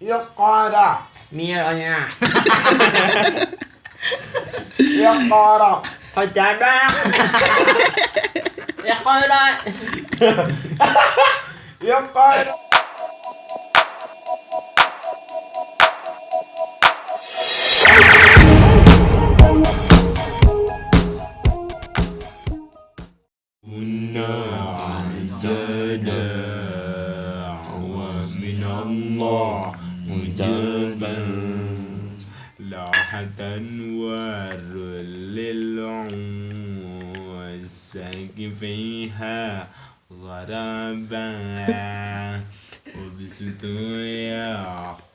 Iqra. Miranya. Iqra. Kocabak. Iqra. Iqra. كنا عزنا ومن الله مجابا لاحة ور للعساك فيها غرابا وبسطوا يا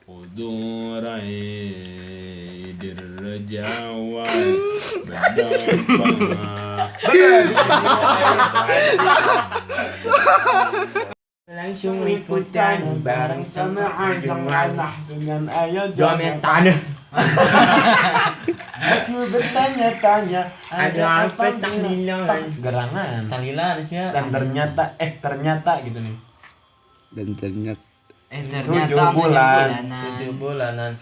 خضور عيد الرجاء Langsung ikutan bareng sama Ajeng Dengan ayo Jomet tanah. Aku bertanya-tanya Ada apa tahlilan? Gerangan. Tahlilan sih. Dan ternyata ternyata gitu nih. Dan ternyata ternyata 7 bulan. 7 bulanan.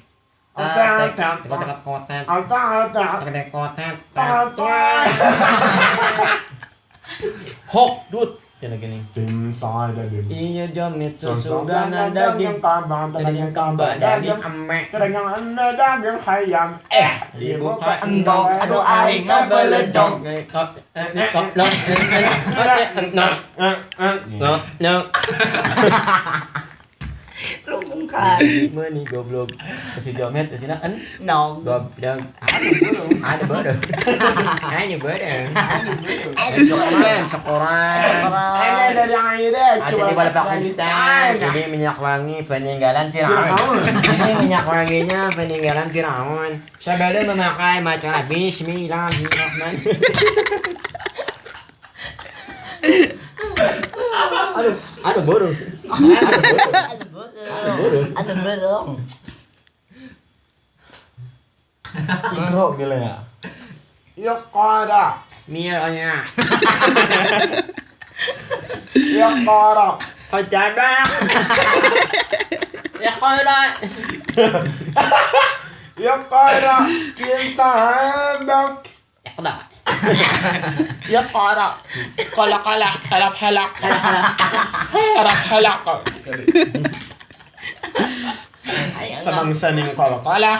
Hok dut gini. Iya jamet susu gana daging daging kambang daging emek daging ayam dibuka endog aduh aing ngabeledog. Lu mungkar meni goblok si jamet di sini en Nog. goblok ada bodoh ada bodoh syukuran syukuran Ini dari air ada di bawah Pakistan. Ini minyak wangi peninggalan Firaun. Ini minyak wanginya peninggalan Firaun. Sebelum memakai maca bismillahirrahmanirrahim. Aduh, aduh bodoh. Aduh bodoh. Ikro gila ya. Iqra. Miranya. Iqra. Kocabak. Iqra. Iqra kitabak. Iqra. Iqra. Qala qala halaq halaq halaq halaq. Sebangsa ning qala qala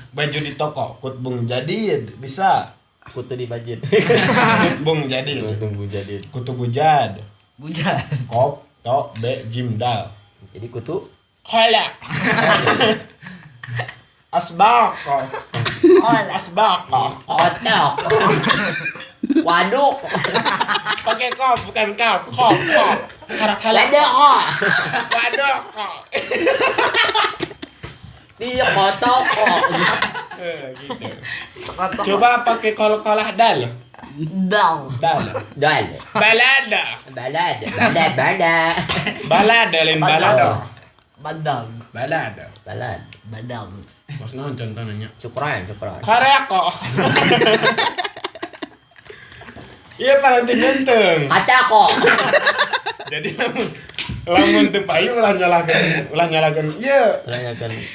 baju di toko kutbung jadid bisa kutu di bajid. Kutbung jadid. Kutbung jadid. Kutu bujad. Bujad. Kop to be jim dal. Jadi kutu qala. Asbaq. Asbaq. Kotok. Waduk. Pakai kop bukan kap. Kop kop. Harap halak. Waduk kok. Waduk kok. Iya kotok kok. Gitu. Coba pakai kol-kolah dal. Dal. Dal. Dal. Balada. Balada. Balada. Balada. Balada lain balada. Badang. Balada. Balad. Badang. Mas naon contohnya? Syukran, syukran. Karya kok. Iya paranti genteng. Kaca kok. Jadi lamun teu payu ulah nyalakeun ieu.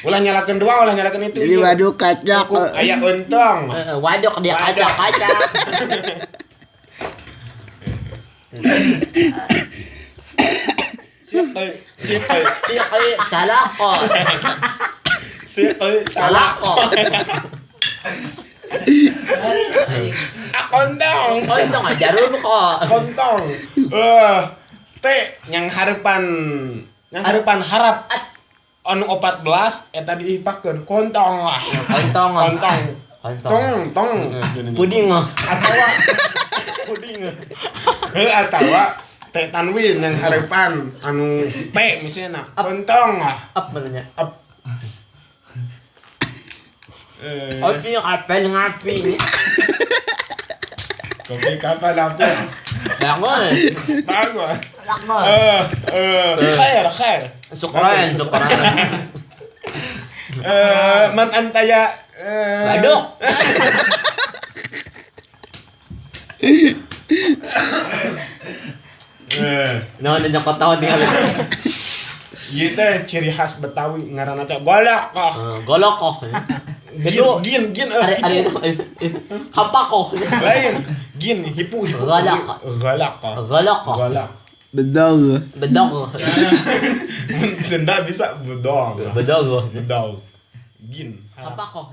Ulah nyalakeun dua, ulah nyalakeun itu. Jadi waduk kaca kok. Aya untung. Waduk dia kaca-kaca. Siqi siqi siqi salaqo. Siqi salaqo. Kontong. Kontong jarum kok. Kontong. T yang harapan harap anu 14 eta diipakeun kontong lah. Kontong. Kontong. Kontong. Tong tong. Puding atawa puding. Heuh atawa T tanwin yang harapan anu T misalnya kontong lah. Up maksudnya. Up. Kopi kapal ngapi. Kopi kapal api. Bangun. Bangun. Bangun. Khair, khair. Syukran, syukran. Man anta ya Baduk. Nah, udah nyokot tahun tinggal. Ieu teh ciri khas Betawi ngaranna teh golok kok. Eh, golok kok. Gin Itu gin gin eh, ada ada hipu. itu kampak kok. Lain gin hipu hipu. Golok. Golok kok. Golok kok. Golok. Bedog. Bedog. Mun Sunda bisa bedog. Bedog. Bedog. Gin. Kampak kok.